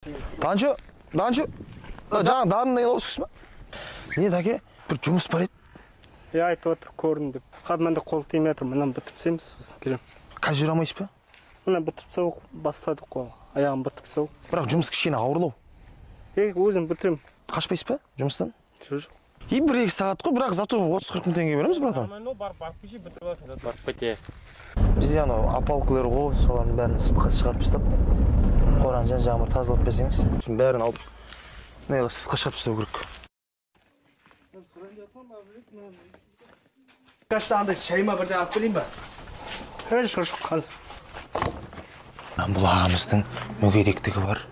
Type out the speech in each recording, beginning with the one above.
Данчо, Данчо, жаңа Дарын деген осы кісі ма? Не, дәке, бір жұмыс бар еді. Иә, айтып отыр, көрдім деп. Қазір менде қол тимей жатыр, мынаны бітіріп тастаймыз, сосын келемін. Қазір жүре алмайсыз ба? Мына бітіріп тастау бастадық қой, аяғын бітіріп тастау. Бірақ жұмыс кішкене ауырлау. Өзім бітіремін. Қашпайсыз ба жұмыстан? Жоқ. И 1-2 сағат қой, бірақ зато 30-40 мың теңге береміз, братан. Барып барып кеше бітіріп аласың, барып кете. Бізде анау апалкілер ғой, солардың бәрін сыртқа шығарып тастап, қораны жан жағын бір тазалап берсеңіз, сосын бәрін алып мына сыртқа шығарып тастау керек. Қашта андай шай ма бірден алып келейін ба? Жоқ, қазір. Бұл ағамыздың мүгедектігі бар,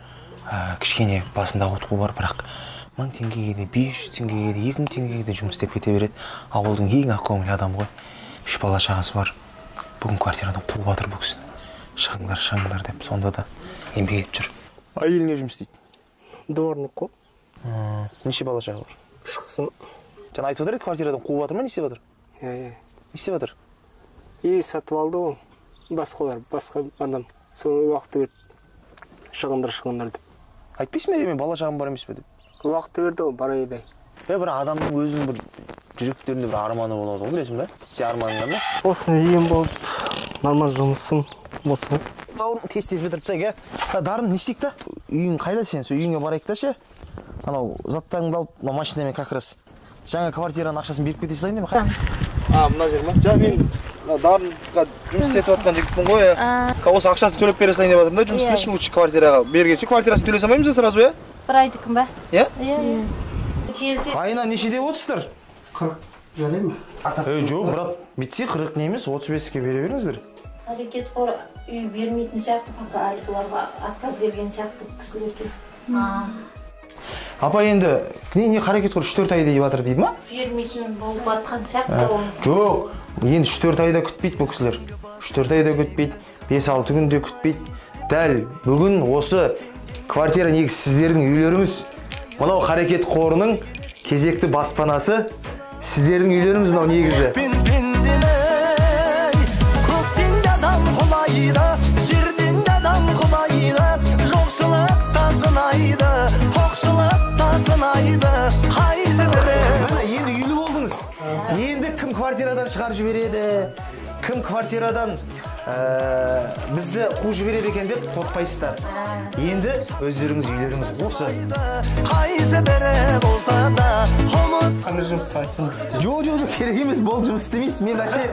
кішкене басында ауытқу бар, бірақ 1000 теңгеге де, 500 теңгеге де, 2000 теңгеге де жұмыс істеп кете береді. Ауылдың ең ақкөңіл адамы ғой. 3 бала шағасы бар. Бүгін квартирадан қуып жатыр бұл кісіні. Шығыңдар, шығыңдар деп, сонда да еңбек етіп жүр. Әйелі не жұмыс істейді? Дворник қой. Неше бала шаға бар? 3 қызым. Жаңа айтып отыр еді, квартирадан қуып жатыр ма, не істеп жатыр? Иә, иә. Не істеп жатыр? Үй сатып алды ғой. Басқалар, басқа адам. Соны уақыты берді. Шығыңдар, шығыңдар деп. Айтпайсың ба, мен бала шағам бар емес пе деп? Уақыты берді ғой, бар еді. Бір адамның өзінің бір жүректерінде бір арманы болады ғой, білесің бе? Сен арманың қандай? Осы үйім болып, нормал жұмысым болса. Бауырым, тез-тез бітіріп тастайық, ә? Дарын, не істейік та? Үйің қайда сен? Сол үйіңе барайық та ше? Анау заттарыңды алып, мына машинамен как раз жаңа квартираның ақшасын беріп кете салайын деп. Мына жер ма? Жаңа мен Дарынға жұмыс істетіп жатқан жігітпін ғой, ә. Осы ақшасын төлеп бере салайын деп жатырмын да, жұмысын үшін лучше квартираға бергенше квартирасын төлей салмаймыз ба сразу, иә? Бір айдікін ба? Иә? Иә, иә. Айына неше деп отырсыздар? 40 жарай ма? Жоқ, брат, бітсе 40 не емес, 35-ке бере беріңіздер. Әрекет қор үй бермейтін сияқты, пока әлі бұларға отказ берген сияқты кісілерге. Апа, енді не қарекет қор 3-4 ай деп жатыр дейді ма? Бермейтін болып жатқан сияқты ол. Жоқ, енді 3-4 айда күтпейді бұл кісілер. 3-4 айда күтпейді, 5-6 күнде күтпейді. Дәл бүгін осы квартира негізі сіздердің үйлеріңіз. Мынау қарекет қорының кезекті баспанасы, сіздердің үйлеріңіз мынау негізі. Көктен де адам құлайды, жерден де адам құлайды, жоқшылық тазынайды, тоқшылық тазынайды, қайсы бірі? Енді үйлі болдыңыз. Енді кім квартирадан шығарып жібереді, кім квартирадан бізді қуып жібереді екен деп қорықпайсыздар. Енді өздеріңіз үйлеріңіз осы. Қайсы бірі болса да ұмыт. Қандай жұмыс айтсаңыз істеймін. Жоқ, жоқ, жоқ, керек емес, болды, жұмыс істемейсіз. Мен вообще